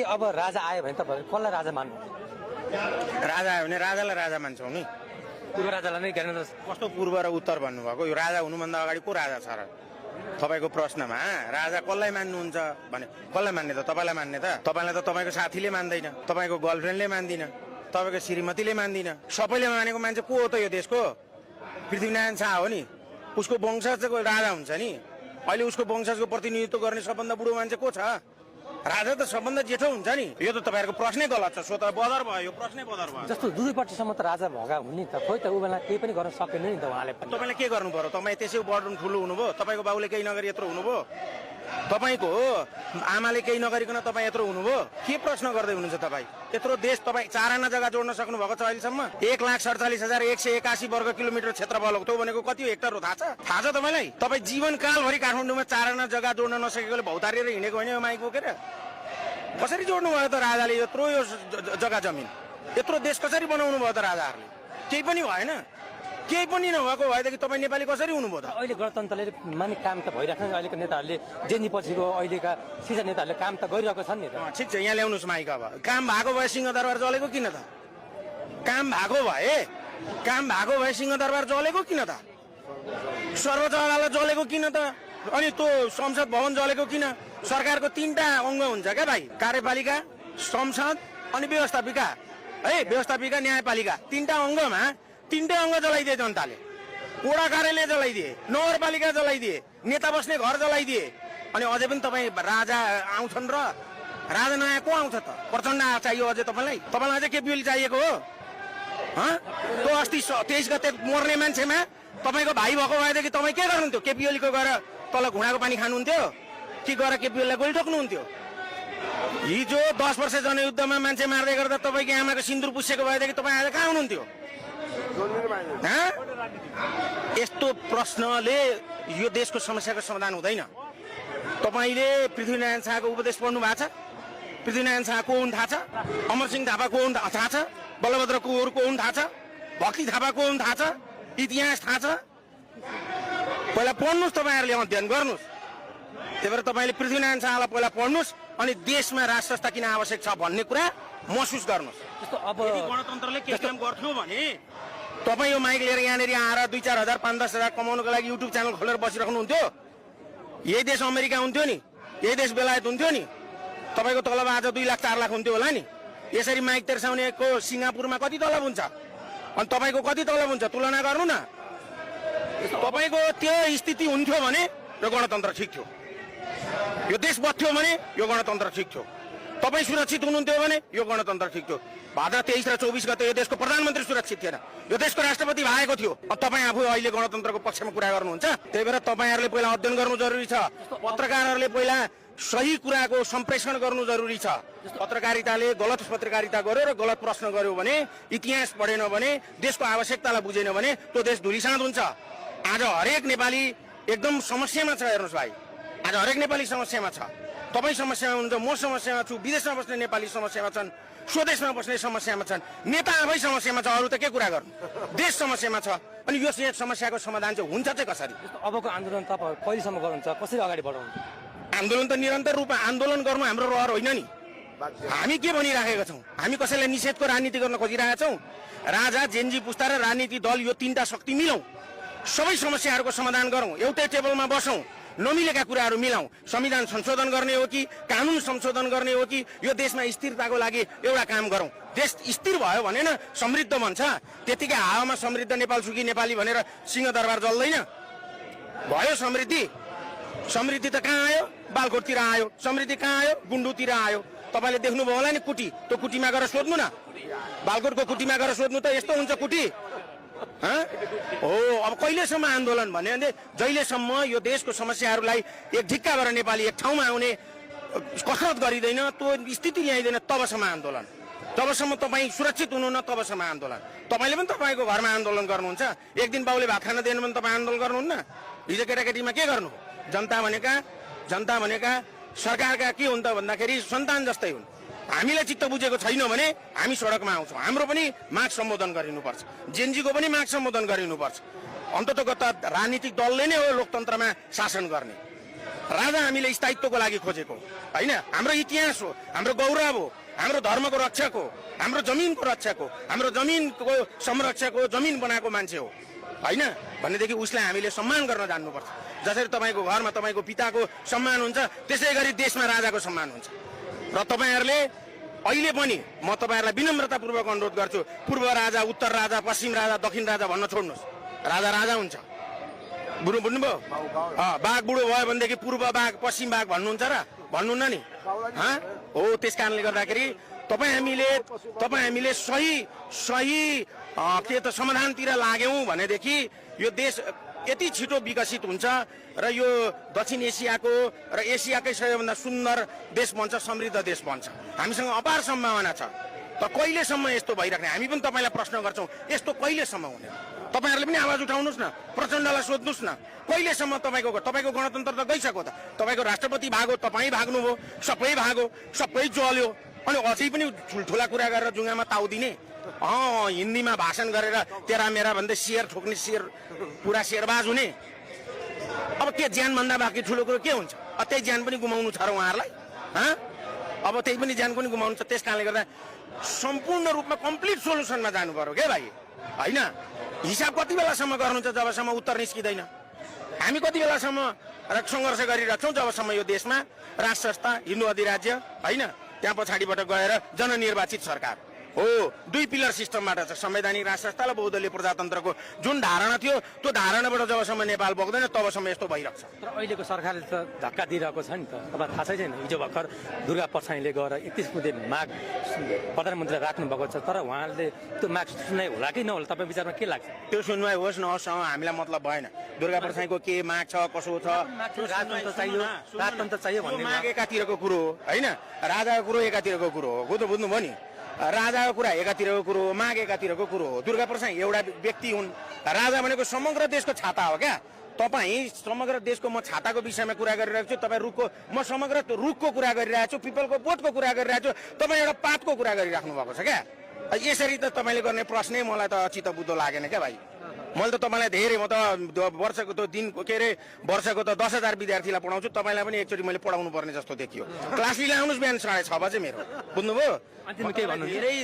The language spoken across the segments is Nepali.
के अब राजा आयो भने तपाईहरु कसलाई राजा मान्नु? राजा आयो भने राजालाई राजा मान्छौँ नि। पूर्व राजालाई नै ज्ञान कस्तो पूर्व र उत्तर भन्नुभएको? यो राजा हुनुभन्दा अगाडि को राजा छ र? तपाईँको प्रश्नमा राजा कसलाई मान्नुहुन्छ भने कसलाई मान्ने त? तपाईँलाई मान्ने त? तपाईँलाई त तपाईँको साथीले मान्दैन, तपाईँको गर्लफ्रेन्डले मान्दिन, तपाईँको श्रीमतीले मान्दिन। सबैले मानेको मान्छे को हो त यो देशको? पृथ्वीनारायण शाह हो नि। उसको वंशजको राजा हुन्छ नि। अहिले उसको वंशजको प्रतिनिधित्व गर्ने सबभन्दा बुढो मान्छे को छ? राजा त सबभन्दा जेठो हुन्छ नि। यो त तपाईँहरूको प्रश्नै गलत छ। स्वतः बदर भयो, यो प्रश्नै बदर भयो। जस्तो दुईपट्टिसम्म त राजा भगा हुने त, खोइ त ऊ बेला केही पनि गर्न सकेन नि त उहाँले पनि। तपाईँले के गर्नु पर्यो? तपाईँ त्यसै बढ्नु ठुलो हुनुभयो, तपाईँको बाबुले केही नगरी यत्रो हुनुभयो, तपाईँको आमाले केही नगरिकन तपाईँ यत्रो हुनुभयो। के प्रश्न गर्दै हुनुहुन्छ तपाईँ? यत्रो देश तपाईँ 4 आना जग्गा जोड्न सक्नु भएको छ अहिलेसम्म? 1,47,181 वर्ग किलोमिटर क्षेत्रफल हो। त्यो भनेको कति हेक्टर हो थाहा छ? थाहा छ तपाईँलाई? तपाईँ जीवनकालभरि काठमाडौँमा 4 आना जग्गा जोड्न नसकेकोले भौतारिएर हिँडेको होइन यो माइक बोकेर? कसरी जोड्नु भयो त राजाले यत्रो यो जग्गा जमिन? यत्रो देश कसरी बनाउनु भयो त राजाहरूले? केही पनि भएन। केही पनि नभएको भएदेखि तपाईँ नेपाली कसरी हुनुभयो त? अहिले गणतन्त्रले माने काम त भइरहेको छ। अहिलेको नेताहरूले जेनी पछिको अहिलेका सिजन नेताहरूले काम त गरिरहेको छन् नि त। ठिक छ, यहाँ ल्याउनुहोस् माइक। अब काम भएको भए सिंहदरबार जलेको किन त? काम भएको भए सिंहदरबार जलेको किन त? सर्वोच्च अदालत जलेको किन त? अनि त्यो संसद भवन जलेको किन? सरकारको 3टा अङ्ग हुन्छ क्या भाइ, कार्यपालिका, संसद अनि व्यवस्थापिका है। व्यवस्थापिका, न्यायपालिका, 3टा अङ्गमा 3टै अङ्ग जलाइदिए जनताले। वडा कार्यालय जलाइदिए, नगरपालिका जलाइदिए, नेता बस्ने घर जलाइदिए। अनि अझै पनि तपाईँ राजा आउँछन् र राजा नयाँ को आउँछ त? प्रचण्ड चाहियो अझै तपाईँलाई? तपाईँलाई अझै केपी चाहिएको हो? त्यो अस्ति 23 गते मर्ने मान्छेमा तपाईँको भाइ भएको भएदेखि तपाईँ के गर्नुहुन्थ्यो? केपी ओलीको गएर तल घुँडाको पानी खानुहुन्थ्यो कि गएर केपी ओलीलाई गोली ठोक्नुहुन्थ्यो? हिजो 10 वर्ष जनयुद्धमा मान्छे मार्दै गर्दा तपाईँको आमाको सिन्दुर पुसेको भएदेखि तपाईँ आज कहाँ हुनुहुन्थ्यो? यस्तो प्रश्नले यो देशको समस्याको समाधान हुँदैन। तपाईँले पृथ्वीनारायण शाहको उपदेश पढ्नु भएको छ? पृथ्वीनारायण शाह को हुन् थाहा छ? अमरसिंह थापा को हुन् थाहा छ? बलभद्र कुँवर को हुन् थाहा छ? भक्ति थापा को हुन् थाहा छ? इतिहास थाहा छ? पहिला पढ्नुहोस्, तपाईँहरूले अध्ययन गर्नुहोस्। त्यही भएर तपाईँले पृथ्वीनारायण शाहलाई पहिला पढ्नुहोस् अनि देशमा राज संस्था किन आवश्यक छ भन्ने कुरा महसुस गर्नुहोस्। जस्तो अब गणतन्त्रले के काम गर्थ्यो भने तपाईँ यो माइक लिएर यहाँनिर आएर 2-4 हजार 5-10 हजार कमाउनुको लागि युट्युब च्यानल खोलेर बसिराख्नुहुन्थ्यो? यही देश अमेरिका हुन्थ्यो नि? यही देश बेलायत हुन्थ्यो नि? तपाईँको तलब आज 2 लाख 4 लाख हुन्थ्यो होला नि? यसरी माइक तेर्साउनेको सिङ्गापुरमा कति तलब हुन्छ अनि तपाईँको कति तलब हुन्छ? तुलना गर्नु न। तपाईँको त्यो स्थिति हुन्थ्यो भने यो गणतन्त्र ठिक थियो। यो देश बच्थ्यो भने यो गणतन्त्र ठिक थियो। तपाईँ सुरक्षित हुनुहुन्थ्यो भने यो गणतन्त्र ठिक थियो। भाद्र 23 र 24 गते यो देशको प्रधानमन्त्री सुरक्षित थिएन, यो देशको राष्ट्रपति भएको थियो। अब तपाईँ आफू अहिले गणतन्त्रको पक्षमा कुरा गर्नुहुन्छ। त्यही भएर तपाईँहरूले पहिला अध्ययन गर्नु जरुरी छ। पत्रकारहरूले पहिला सही कुराको सम्प्रेषण गर्नु जरुरी छ। पत्रकारिताले गलत पत्रकारिता गर्यो र गलत प्रश्न गर्यो भने, इतिहास पढेन भने, देशको आवश्यकतालाई बुझेन भने त्यो देश धुलिसात हुन्छ। आज हरेक नेपाली एकदम समस्यामा छ। हेर्नुहोस् भाइ, आज हरेक नेपाली समस्यामा छ। तपाईँ समस्यामा हुनुहुन्छ, म समस्यामा छु, विदेशमा बस्ने नेपाली समस्यामा छन्, स्वदेशमा बस्ने समस्यामा छन्, नेता आफै समस्यामा छ। अरू त के कुरा गर्नु? देश समस्यामा छ। अनि यो समस्याको समाधान चाहिँ हुन्छ चाहिँ कसरी? अबको आन्दोलन तपाईँ कहिलेसम्म गर्नुहुन्छ? कसरी अगाडि बढाउनुहुन्छ? आन्दोलन त निरन्तर रूपमा आन्दोलन गर्नु हाम्रो रहर होइन नि। हामी के भनिराखेका छौँ? हामी कसैलाई निषेधको राजनीति गर्न खोजिरहेका छौँ? राजा, जेनजी पुस्ता र राजनीति दल यो 3टा शक्ति मिलौँ, सबै समस्याहरूको समाधान गरौँ, एउटै टेबलमा बसौँ, नमिलेका कुराहरू मिलाउँ। संविधान संशोधन गर्ने हो कि कानुन संशोधन गर्ने हो कि यो देशमा स्थिरताको लागि एउटा काम गरौँ। देश स्थिर भयो भने न समृद्ध बन्छ। त्यतिकै हावामा समृद्ध नेपाल सुखी नेपाली भनेर सिंहदरबार जल्दैन? भयो समृद्धि? समृद्धि त कहाँ आयो? बालकोटतिर आयो। समृद्धि कहाँ आयो? गुन्डुतिर आयो। तपाईँले देख्नुभयो होला नि कुटी, त्यो कुटीमा गएर सोध्नु न। बालकोटको कुटीमा गएर सोध्नु त यस्तो हुन्छ कुटी? हो, अब कहिलेसम्म आन्दोलन भने जहिलेसम्म यो देशको समस्याहरूलाई एक ढिक्का भएर नेपाली एक ठाउँमा आउने कसरत गरिँदैन, त्यो स्थिति ल्याइँदैन, तबसम्म आन्दोलन। जबसम्म तपाईँ सुरक्षित हुनुहुन्न तबसम्म आन्दोलन। तपाईँले पनि तपाईँको घरमा आन्दोलन गर्नुहुन्छ। एक दिन बाउले भात खान दिएन भने तपाईँ आन्दोलन गर्नुहुन्न? हिजो केटाकेटीमा के गर्नु? जनता भनेका सरकारका के हुन् त भन्दाखेरि सन्तान जस्तै हुन्। हामीलाई चित्त बुझेको छैन भने हामी सडकमा आउँछौँ। हाम्रो पनि माग सम्बोधन गरिनुपर्छ, जेनजीको पनि माग सम्बोधन गरिनुपर्छ। अन्ततः राजनीतिक दलले नै हो लोकतन्त्रमा शासन गर्ने। राजा हामीले स्थायित्वको लागि खोजेको होइन, हाम्रो इतिहास हो, हाम्रो गौरव हो, हाम्रो धर्मको रक्षक हो, हाम्रो जमिनको रक्षक हो, हाम्रो जमिनको संरक्षक हो, जमिन बनाएको मान्छे हो होइन भनेदेखि उसलाई हामीले सम्मान गर्न जान्नुपर्छ। जसरी तपाईँको घरमा तपाईँको पिताको सम्मान हुन्छ त्यसै गरी देशमा राजाको सम्मान हुन्छ। र तपाईँहरूले अहिले पनि म तपाईँहरूलाई विनम्रतापूर्वक अनुरोध गर्छु, पूर्व राजा, उत्तर राजा, पश्चिम राजा, दक्षिण राजा भन्न छोड्नुहोस्। राजा राजा हुन्छ। बुझ्नुभयो? बाघ बुढो भयो भनेदेखि पूर्व बाघ पश्चिम बाघ भन्नुहुन्छ र? भन्नुहुन्न नि हो। त्यस कारणले गर्दाखेरि तपाईँ हामीले सही के त समाधानतिर लाग्यौँ भनेदेखि यो देश यति छिटो विकसित हुन्छ र यो दक्षिण एसियाको र एसियाकै सबैभन्दा सुन्दर देश बन्छ, समृद्ध देश बन्छ। हामीसँग अपार सम्भावना छ। त कहिलेसम्म यस्तो भइराख्ने? हामी पनि तपाईँलाई प्रश्न गर्छौँ, यस्तो कहिलेसम्म हुने? तपाईँहरूले पनि आवाज उठाउनुहोस् न, प्रचण्डलाई सोध्नुहोस् न, कहिलेसम्म तपाईँको गणतन्त्र त गइसक्यो त। तपाईँको राष्ट्रपति भागो, तपाईँ भाग्नुभयो, सबै भागो, सबै जल्यो, अनि अझै पनि ठुल्ठुला कुरा गरेर जुङ्गामा ताउ दिने। हिन्दीमा भाषण गरेर तेरा मेरा भन्दै शेयर ठोक्ने, शेयर पुरा शेरबाज हुने। अब के ज्यानभन्दा बाँकी ठुलो कुरो के हुन्छ? त्यही ज्यान पनि गुमाउनु छ र उहाँहरूलाई? अब त्यही पनि ज्यान पनि गुमाउनु छ। त्यस कारणले गर्दा सम्पूर्ण रूपमा कम्प्लिट सोल्युसनमा जानु पर्यो क्या भाइ होइन। हिसाब कति बेलासम्म गर्नुहुन्छ? जबसम्म उत्तर निस्किँदैन। हामी कति बेलासम्म सङ्घर्ष गरिरहेछौँ? जबसम्म यो देशमा राज संस्था, हिन्दू अधिराज्य होइन, त्यहाँ पछाडिबाट गएर जननिर्वाचित सरकार हो। दुई पिलर सिस्टमबाट छ, संवैधानिक राज संस्था र बहुदलीय प्रजातन्त्रको जुन धारणा थियो त्यो धारणाबाट जबसम्म नेपाल बग्दैन तबसम्म यस्तो भइरहेको छ। तर अहिलेको सरकारले त धक्का दिइरहेको छ नि त। तपाईँलाई थाहा छैन, हिजो भर्खर दुर्गा परसाईले गएर 31 बुँदे माग प्रधानमन्त्रीले राख्नु भएको छ, तर उहाँले त्यो माग सुन्नाइ होला कि नहोला तपाईँ विचारमा के लाग्छ? त्यो सुनवाई होस् नहोस् हामीलाई मतलब भएन। दुर्गा परसाईको के माग छ, कसो छ, राजतन्त्र चाहियो भन्ने माग एकातिरको कुरो हो होइन, राजाको कुरो एकातिरको कुरो हो। बुझ्नुभयो नि? राजाको कुरा एकातिरको कुरो हो, माग एकातिरको कुरो हो। दुर्गा परसाई एउटा व्यक्ति हुन्। राजा भनेको समग्र देशको छाता हो क्या। तपाईँ समग्र देशको म छाताको विषयमा कुरा गरिरहेको छु, तपाईँ रुखको, म समग्र रुखको कुरा गरिरहेको छु, पिपलको बोटको कुरा गरिरहेको छु, तपाईँ एउटा पातको कुरा गरिराख्नु भएको छ क्या। यसरी त तपाईँले गर्ने प्रश्नै मलाई त चित्त बुद्धो लागेन क्या भाइ। मैले त तपाईँलाई धेरै, म त वर्षको त दिन के अरे वर्षको त 10,000 विद्यार्थीलाई पढाउँछु, तपाईँलाई पनि एकचोटि मैले पढाउनु पर्ने जस्तो देखियो। क्लास लिएर आउनुहोस् बिहान 6:30 बजे मेरो। बुझ्नुभयो?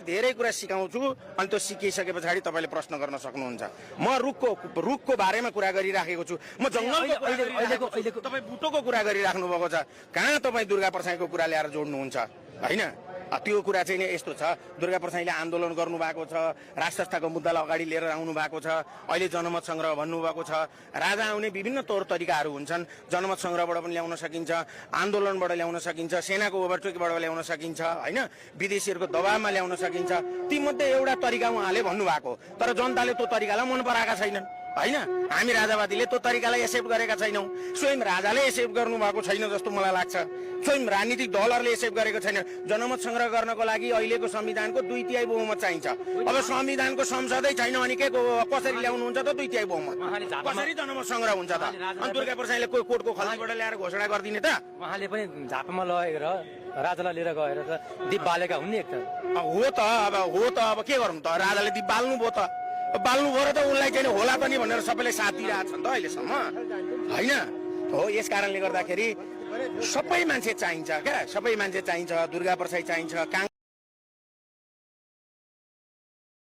धेरै कुरा सिकाउँछु, अनि त्यो सिकिसके पछाडि तपाईँले प्रश्न गर्न सक्नुहुन्छ। म रुखको बारेमा कुरा गरिराखेको छु, म जङ्गलको, तपाईँ बुटोको कुरा गरिराख्नु भएको छ। कहाँ तपाईँ दुर्गा परसाईको कुरा ल्याएर जोड्नुहुन्छ होइन? त्यो कुरा चाहिँ नि यस्तो छ, दुर्गा परसाईले आन्दोलन गर्नुभएको छ, राज संस्थाको मुद्दालाई अगाडि लिएर आउनु भएको छ, अहिले जनमत सङ्ग्रह भन्नुभएको छ। राजा आउने विभिन्न तौर तरिकाहरू हुन्छन्। जनमत सङ्ग्रहबाट पनि ल्याउन सकिन्छ, आन्दोलनबाट ल्याउन सकिन्छ, सेनाको ओभरटेकबाट ल्याउन सकिन्छ होइन, विदेशीहरूको दबावमा ल्याउन सकिन्छ। तीमध्ये एउटा तरिका उहाँले भन्नुभएको, तर जनताले त्यो तरिकालाई मन पराएका छैनन् होइन। हामी राजावादीले त्यो तरिकालाई एक्सेप्ट गरेका छैनौँ। स्वयं राजाले एक्सेप्ट गर्नुभएको छैन जस्तो मलाई लाग्छ। स्वयं राजनीतिक दलहरूले एक्सेप्ट गरेको छैन। जनमत सङ्ग्रह गर्नको लागि अहिलेको संविधानको 2/3 बहुमत चाहिन्छ। अब संविधानको संसदै छैन भने के कसरी ल्याउनुहुन्छ त 2/3 बहुमत? कसरी जनमत सङ्ग्रह हुन्छ त? अनि दुर्गा परसाईले कोही कोर्टको खल्तीबाट ल्याएर घोषणा गरिदिने त? उहाँले पनि झापामा लगेर राजालाई लिएर गएर त दीप बालेका हुन् नि एक त। हो त अब के गरौँ त? राजाले दीप बाल्नु भयो त, बाल्नु भयो र त उनलाई चाहिँ होला त नि भनेर सबैले साथ दिइरहेको छ नि त अहिलेसम्म होइन। हो यस कारणले गर्दाखेरि सबै मान्छे चाहिन्छ क्या, सबै मान्छे चाहिन्छ। दुर्गा परसाई चाहिन्छ।